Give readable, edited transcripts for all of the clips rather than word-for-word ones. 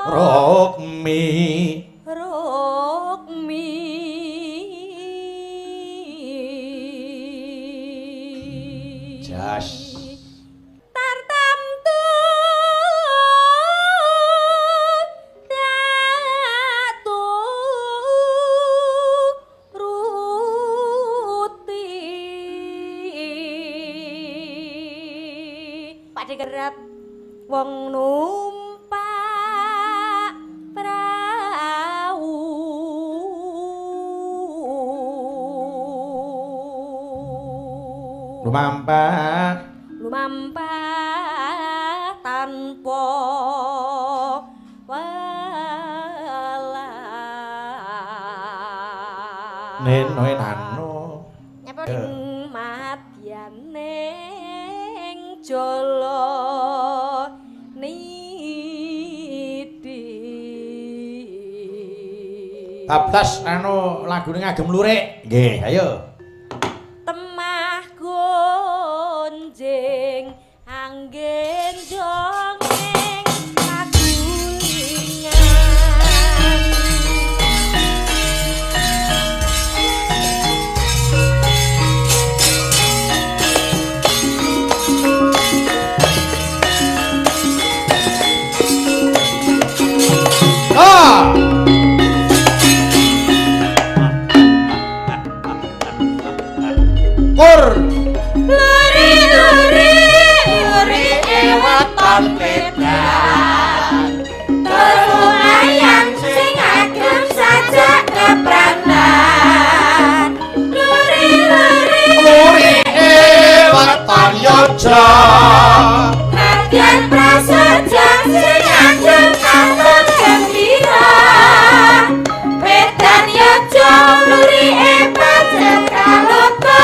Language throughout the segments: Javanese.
Rukmi Rukmi Jas tartamtu datu ruti Pak Dekerap wong numpak prau lumampah lumampah tanpa welas neno nano nyapa ing madyaning jala niti bablas anu lagune ngagem lurik nggih ayo temah gonjing anggen jongeng pagulingan ah kur luri luri luri weton pedan terlumayan sing agem sajak kepranan luri luri luri weton Yogya nadyan prasaja sing agem katon gembira pedan Yogya luri pancen kaloka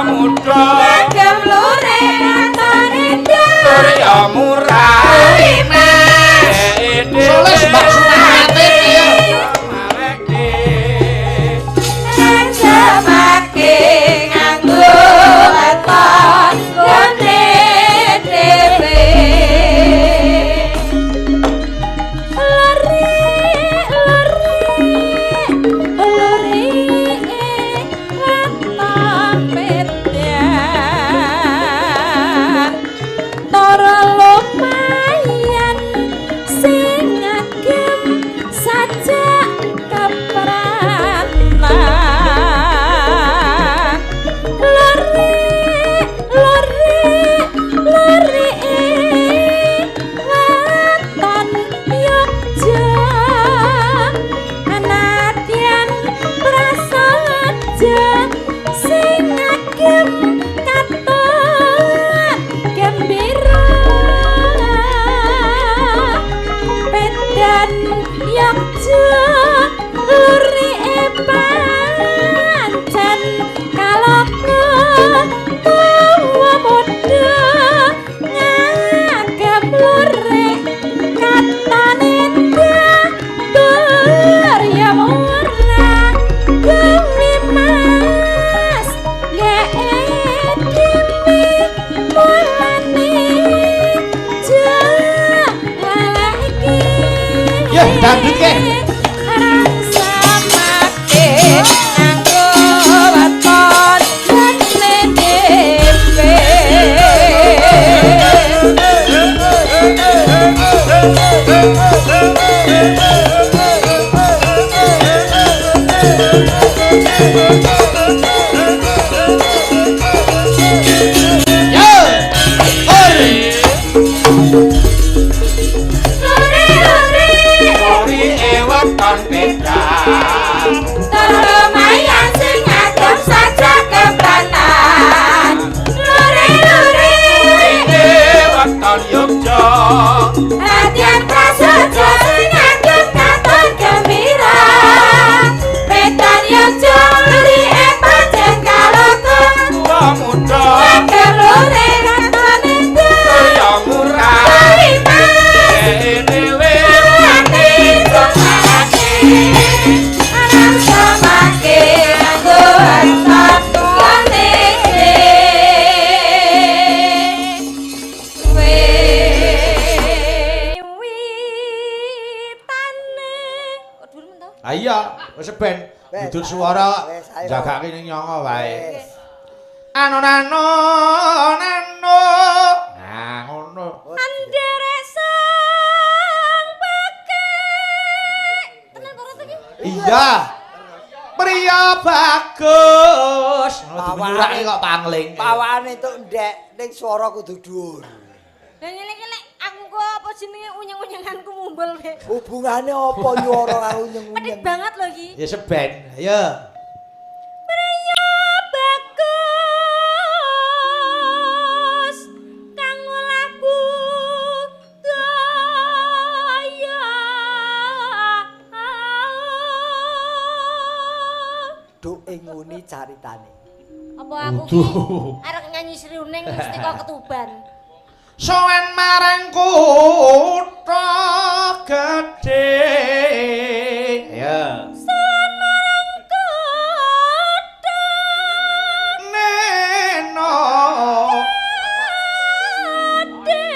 muda agem lure katon endah ya murah Soles Mbak Sunate ya Samake nganggo weton gone dhewe lori lori lori weton pedan tara lumayan sing agem sajak kepranan lori lori lori weton Yogya nadyan prasaja sing agem katon gembira pedan Yogya luri pancen kaloka tuwa muda ngagem lurik katon endah tur ya ora gawe mas gek dhewe mulane jalake Yeh, dangdut ke. Samake nganggo weton gone dhewe Yo kur luri luri luri weton pedan lumayan sing agem sajak kepranan luri luri weton Yogya nadyan prasaja sing agem katon gembira pedan Yogya luri pancen kaloka tuwa muda agem luri katon endah ya murah luri mas dhewe ati jomake samake nganggo weton gone dhewe. iya, wis ben ndut swara jagake ning nyanga wae. Ano nano nano. Nah, ngono. Andere sang pekek. Tenan karo iki? Iya. Pria bagus. Ngono dinyurake kok pangling. Pawane entuk ndek ning swara kudu dhuwur. Lah ngene iki lek aku kok apa jenenge unyeng-unyenganku mumbul kowe. Hubungane apa nyuara karo unyeng-unyeng? Pedhit banget lho iki. Ya seben. Ayo. Pria bagus kang olah budaya. Duk ing nguni caritane. Apa aku ki arep nyanyi Sri Uning mesti kok ketuban. Sowan marang kutha gedhe. Ya. Sowan marang kutha neno gedhe.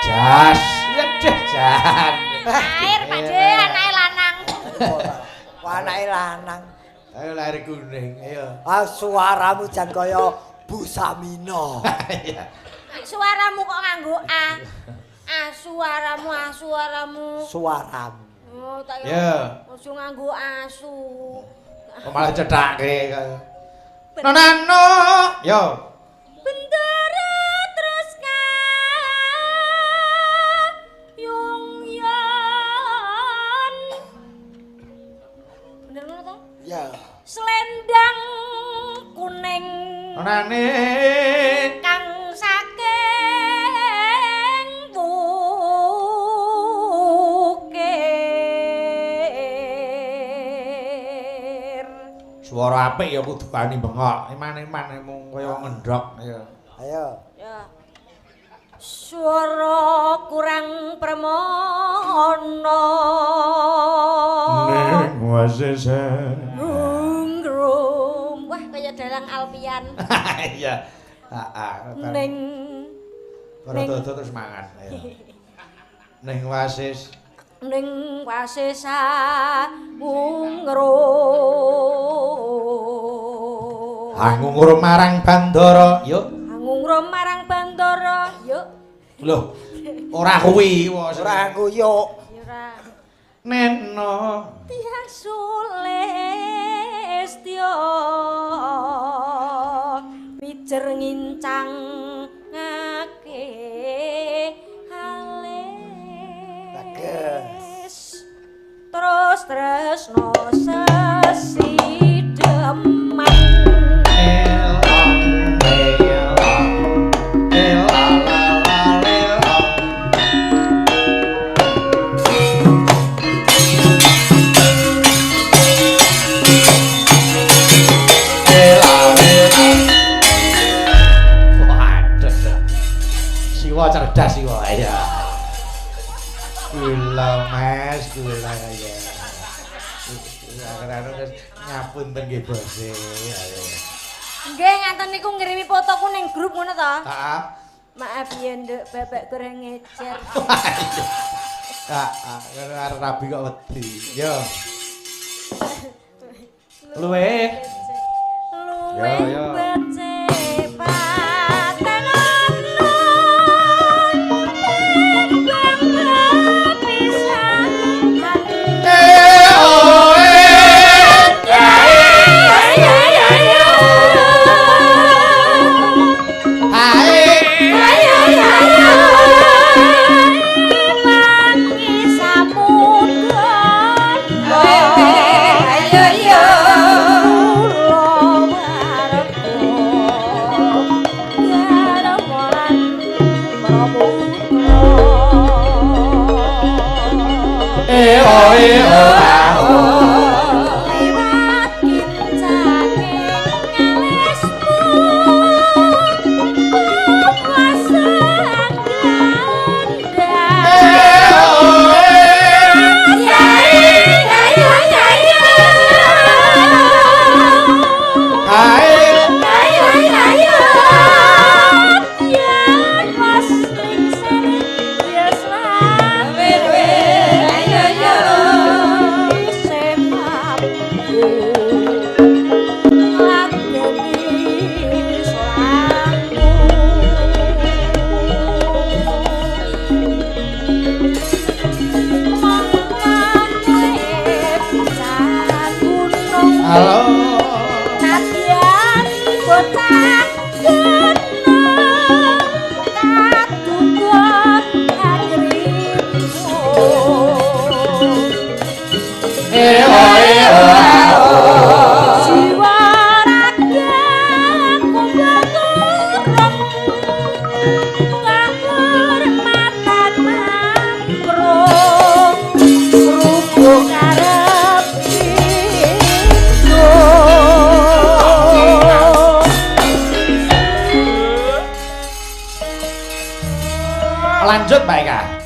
Jas, ledeh jan. Air Pak De, anake lanang. Wah, anake lanang. Ayo lahir kuning, ayo. Ah, suaramu jan kaya Bu Samino. Iya. Suaramu kok nganggo A. A suaramu, a suaramu. Suaramu. Oh, tak ya. Aja nganggo asu. Kok malah cethake kaya. Nonano, yo. Bendara terus kayung yon. Bener ngono to? Ya. Selendang kuning. Nonane kang saking wukir. Suara apik ya kudu wani bengok. Eman-eman mung kaya ngendhok ya. Ayo. Ya. Suara kurang permono. Ning wasese. Ngrum. Wah kaya dalang Alpian. Iya. Heeh. Ning Ning terus mangan ayo. Ning wasis. Ning wasesa ngungrum. Angungrum marang Bandara, yuk. Angungrum marang Bandara, yuk. Loh, ora kuwi, ora aku yuk. Ya ora. Neno Tiang Sulistya pijer ngincang ngake alis. Terus tresno sesideman. Siwa cerdas siwa ya. Gula Mas, gula ya. Akhirnya ngapunten nggih bose. Nggih ngaten niku ngirimi fotoku ning grup ngono to? Heeh. Maaf ya nduk, bapak kurang ngecer. Heeh, karo arep rabi kok wedi. Yo. Luwe. Luwe becik. Lanjut Mbak Eka.